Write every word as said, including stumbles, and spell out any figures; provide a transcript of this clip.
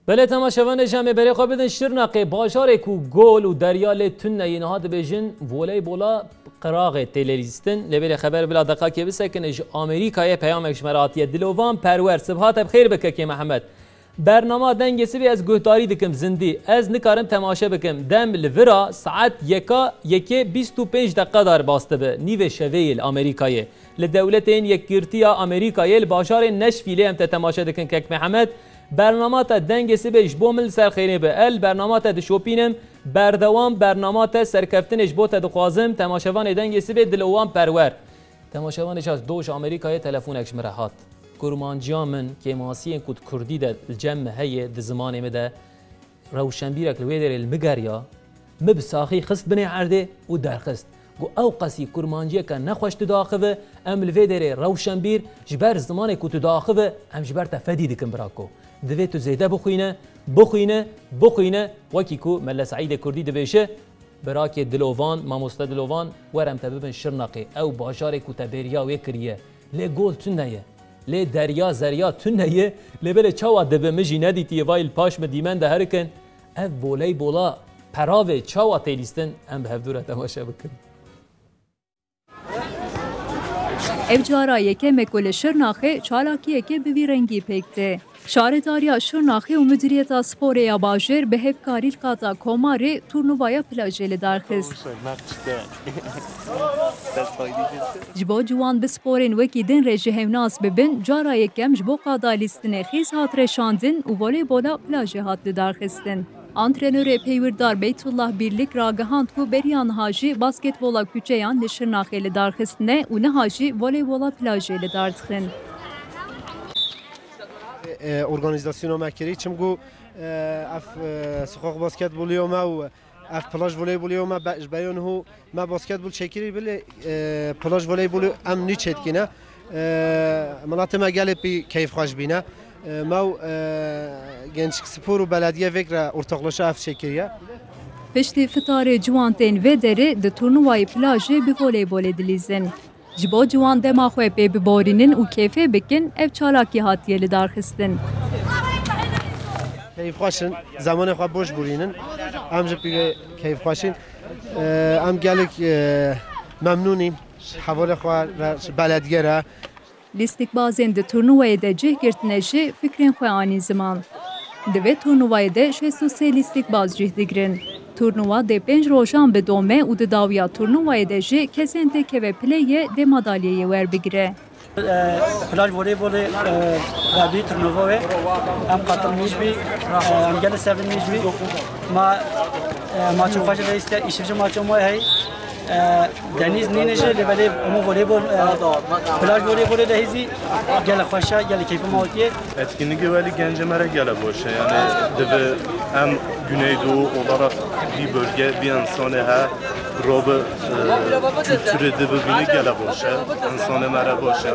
Belê temaşevanê ji em ê berê xwe bidin Şirnexê, bajarê ku gol û derya lê tune ye, niha dibêjin voleybola qiraxê tê lê lîstin. Lê belê xeber bila deqakê bisekin, ji Amerîkayê peyamek ji me re hatiye. Dilovan Perwer, sibha te bi xêr be kekê Mihemed. Bernama Dengê Sibê ez guhdarî dikim zindî. Ez nikarim temaşe bikim. Dem li vira saet yeka yekê bîst û pênc deqa derbas dibe. Nîvê şevê yê li Amerîkayê. Li Dewletên Yekgirtiya Amerîkayê li bajarê Nashvilleê em te temaşe dikin kek Mihemed. Bernama te Dengê Sibê ji bo min li ser xêrê be. El bernama te dişopînim. Berdewam bernama te serkeftinê ji bo te dixwazim. Temaşevanê Dengê Sibê Dilovan Perwer. Temaşevanê şaz, do ji Amerîkayê telefonek ji min re hat. Kurmanciya min, kêmasiyên ku di kurdî de li cem min heye, di zimanê min de, rewşenbîrek li wê derê li min geriya, min bi saxî xist binê erdê û derxist. Got, ew qasî kurmanciyeke nexweş tu diaxive, em li vê derê rewşenbîr, ji ber zimanê ku tu diaxive, em ji ber te fedî dikin birako. Divê tu zêde bixwîne, bixwîne, bixwîne, wekî ku Mele Seîdê Kurdî dibêje, Birakê Dilovan, mamoste Dilovan, were em te bibin Şirnexê. Ew bajarê ku te bêriya wê kiriye. Lê gol tune ye. Lê derya zerya tune ye. Lê belê çawa dibe, min jî nedîtiye, vay li paş min dîmen de herikin. Ev voleybola peravê çawa tê lîstin, em bi hevdû re temaşe bikin. Ev cara yekem e ku li Şirnaxê çalakiyeke bi vî rengî pêk tê. Şaredariya Şirnaxê û Mudiriyeta Sporê ya Bajêr bi hevkarî li qata Komarê turnuvaya plajê li dar xist. Ji bo ciwan bi sporên wekî din re jî hevnas bibin, cara yekem ji bo qada lîstinê xîz hat reşandin û voleybola plajê hat lidarxistin. Antrenorê peywirdar Beytullah Birlik ragihand ku beriya niha jî basketbola kuçeyan li Şirnaxê li dar xistine û niha jî voleybola plajê li dar dixin. E, organîzasyona me kirî, çimku, e, ev, e, sokak basketboliyo me û ev plaj voleybolê me be-, ji beriya niho me basketbol çêkirî, belê, e, plaj voleybolê em nî çêdikîne. E, miletê me gelê pî keyfxweş bîne. E, me û, e, Gençlik Spor û belediye vêk re ortaklaşa ev çêkiriye. Piştî fitarê ciwan tên vê derê di turnuvayê plajê bi voleybolê dilîzin. Ji bo ciwan dema xwe pê biborînin û kêfê bikin, ev çalakî hatiye lidarxistin. Keyfxweş in, zemanê xwe boş borînin. Em ji pî vê keyfxweş in. Em gelek, e, memnûn in. Ji hevalê xwe re, ji belediye re. Lîstikbazên di turnuvayê de cih girtine jî fikrên xwe anîn ziman. Di vê turnuvayê de şêst û sê lîstikbaz cih digrin. Turnuva dê pênc rojan bidome û di dawiya turnuvayê de jî kesên têkeve pileyê dê madalyeyê werbigire. Plaj voleybolê, e, rabî turnuva wê. Em qatilmîş bî, e, em gelê sevinmîş bî. Ma, e, maço xwe jî veyste, îşiv jî maço moy hey. E, Denîz nîne jî, lê belê hemû voleybol, e, plaj voleybolê de hêzî gelek xweş e, gelek keyfê me hatiye. Etkinliği welî gencê me re gelek baş e. Yani divê em Güneydoğu olarak bir bölge, bir insanê he, robi, e, kültürü de bibîne gelek baş e. İnsanê me re baş e.